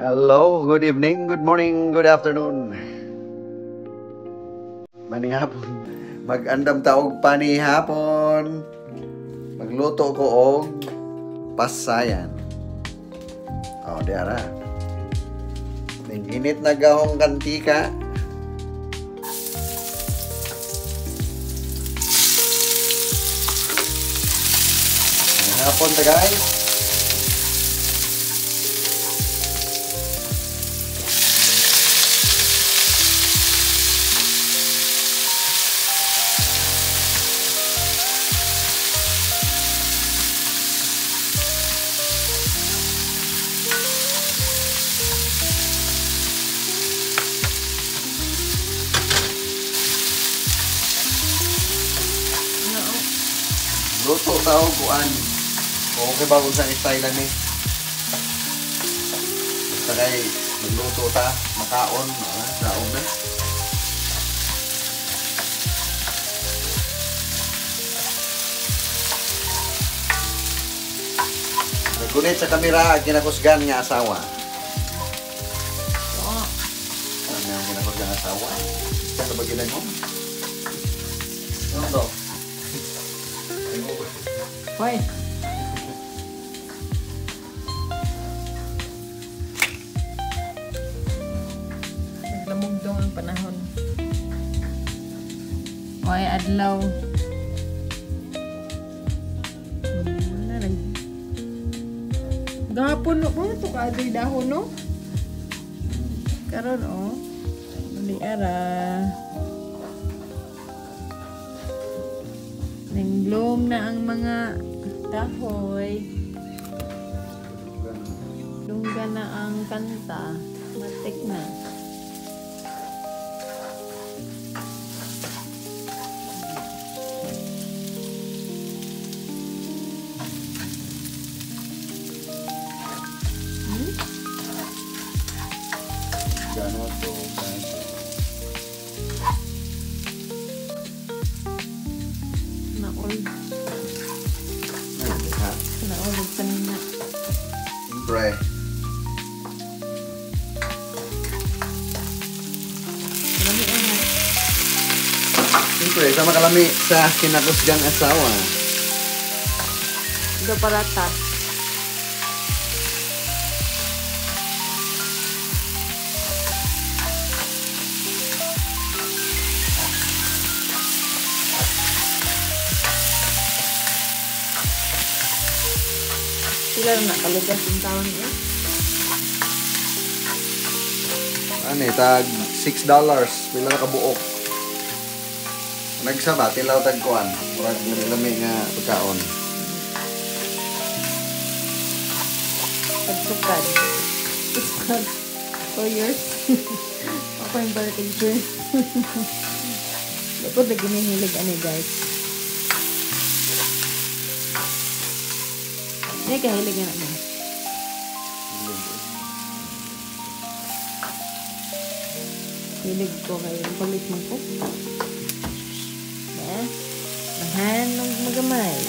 Hello, good evening, good morning, good afternoon. Manihapon. Mag-andam ta og panihapon. Magluto ko og pasayan. Oh, di ara. Ning init na gahong kantika. Hapon ta, guys. Luto ta og kuan. Okay ba kung sa style ni? Basta kay magluto ta, makaon, kaon na. Naggunit sa kamera ang ginakusgan nga asawa. Oo. Ano ang ginakusgan nga asawa? Ano ba ginagong? Ano to? Hoy. Naglamugdong ang panahon. Hoy, adlaw. Gahapon no, mo to ka adoy dahon no? Karon oh. Dili ara. Nang bloom na ang mga kahoy. Lungga na ang kanta. Matik na. Naol. Naol kanina. Siyempre. Kalami ang. Siyempre, sama kalami sa kinakusgang asawa. Ito parata. Sila na nakalugas yung taon eh. Ano eh, tag $6. Pila na kabuok. Nagsaba, tilaw tag kuan. Murag lami nga pagkaon. Pagsukad. Pagsukad. 2 years. Ako yung balik picture. Dapat lagi nahilig ano guys. Hindi, kahilig na naman. Hilig ko kayo. Palit man ko. Diba? Mahan ng magamay.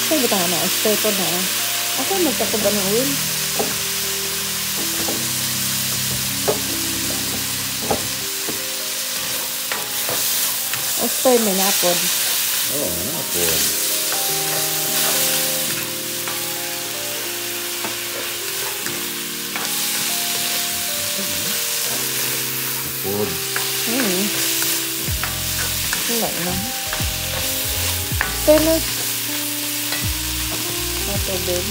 Saan ba na? Stay ko na. Asa magkako ba ng oil? Stay may napod. Oo, napod. Food. Wala na. Pero, tubig.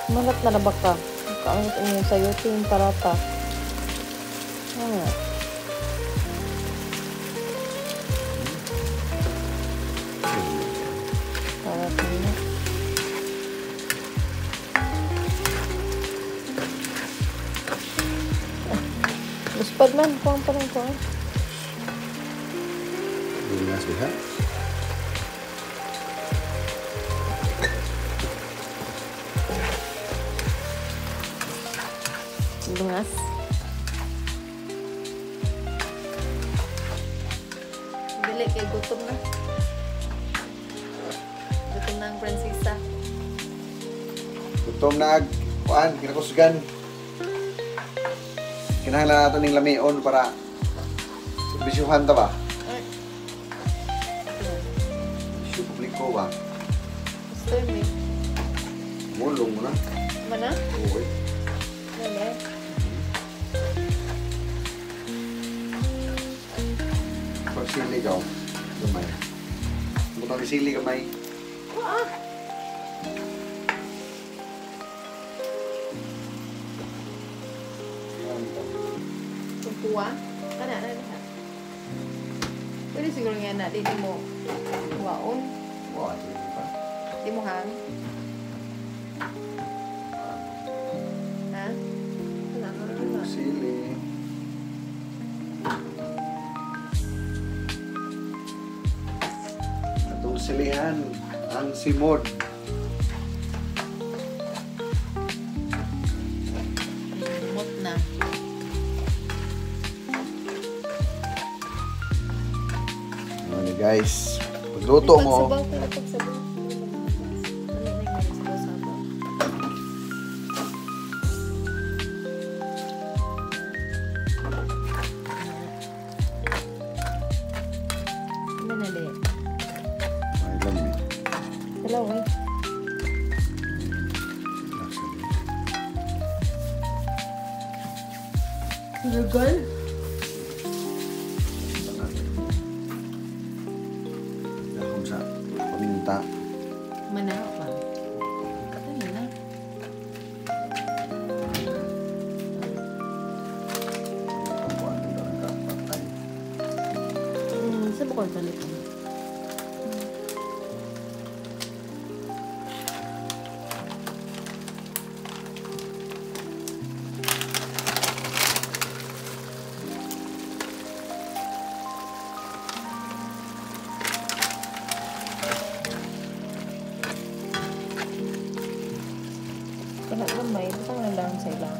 Malat na ba ka? Kaangat inyo sa'yo, ito yung parata. Ano? Parata na. Luspad man. Kuang pa rin ko. Bungas diha. Lungas. Dili kay gutom na. Gutom na ang prinsesa. Gutom na ag kuan kinakusgan. Kinahanglan nato ning lamion para serbisyuhan ta ba? Ay. Serbisyo publiko ba? Gusto yun eh. Mulong mo na. Mana? Uy. Ano? Pagsili ka. Gamay. Butang sili gamay. Ah! Kuha? Kana na na. Pwede siguro nga na di mo waon. Wow, sige pa. Di mo hang. Ha? Wala ka na. Sili. Atong silihan ang simod. Mot na. Ano guys, pagluto mo. Pagsabaw ka na pagsabaw. Ano na yung sabaw-sabaw? Ano na di? Ay, lami. Hello eh. Lugal? Dahon sa paminta. Manaw pa. Ano na? Sa bukol balik ko. Kana gamay, butang na lang sa ilang.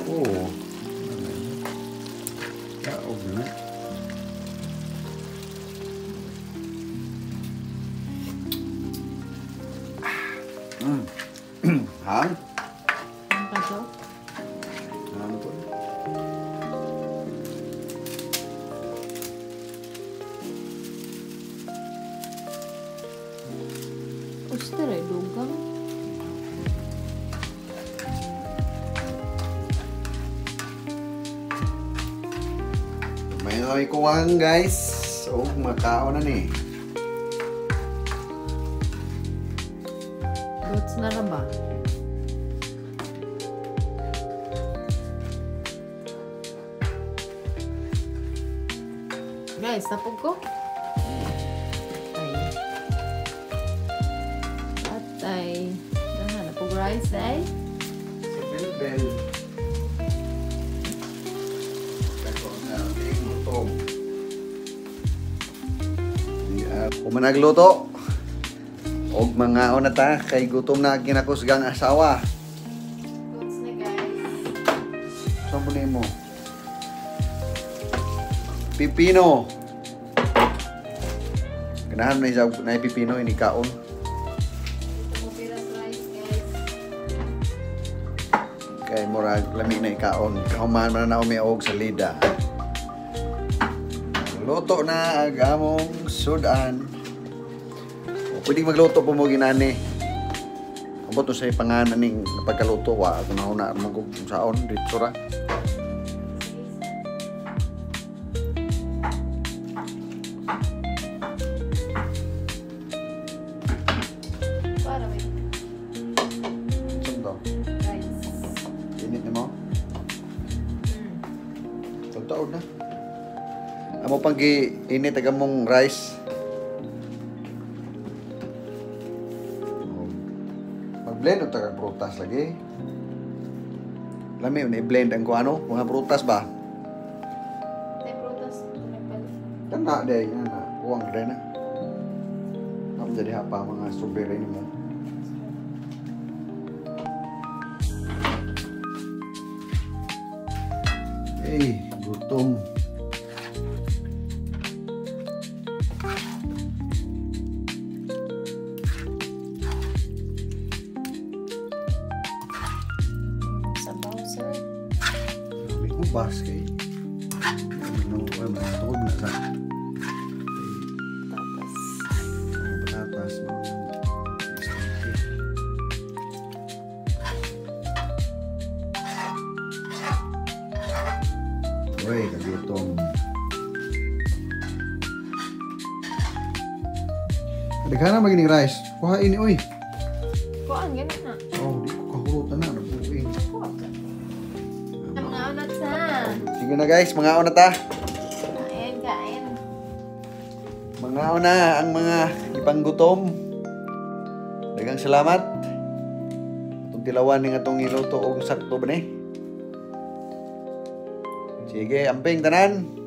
Oo. Kaog na. Hang? Ang kaso? Hang to. Uster eh, dugang. May noy kuwang guys. So, makaon na ni. Roots na ra ba? Guys, tapog ko. Ay. Atay. Dahan, napog rice ay. Si Bilbel. Kumanagluto. Og mangaon na ta kay gutom na ginakusgang asawa. Goods na guys. Saan po mo? Pipino. Ganahan na isa na pipino ini kaon. Ito mo piras rice guys. Kay murag lami na ikaon. Kahuman man na umi og salida. Luto na ang among sudan. O, pwede magluto po mo ginani. Abot to sa pangalan ning pagkaluto wa ako na una mo kung saon dito ra. Para may Saan to? rice. Init nimo? Taon na. Amo pang gi-init ang among rice. Mag-blend og tagang prutas lagi. Lami na i-blend ang kuano, mga prutas ba? Tay prutas may palit. Kana day na, kuwang day na. Ako jadi pa mga strawberry nimo. Eh, gutom. Sabaw, sir. Grabe ko bas kay. Ano, ano, tuod na sa Patatas. Ang patatas mo. Sticky. Uy, kagutom. Daghan na magining rice. Kuha ini, uy. Kuan, ganun na. Oh, di ko kahurutan na. Nabuing. Kuha ka. Mga unat sa. Sige na guys, mga na ta. Kain, kain. Mga na ang mga ipanggutom. Daghang salamat. Atong tilawan ning atong iluto og sakto ba ni? Sige, amping tanan.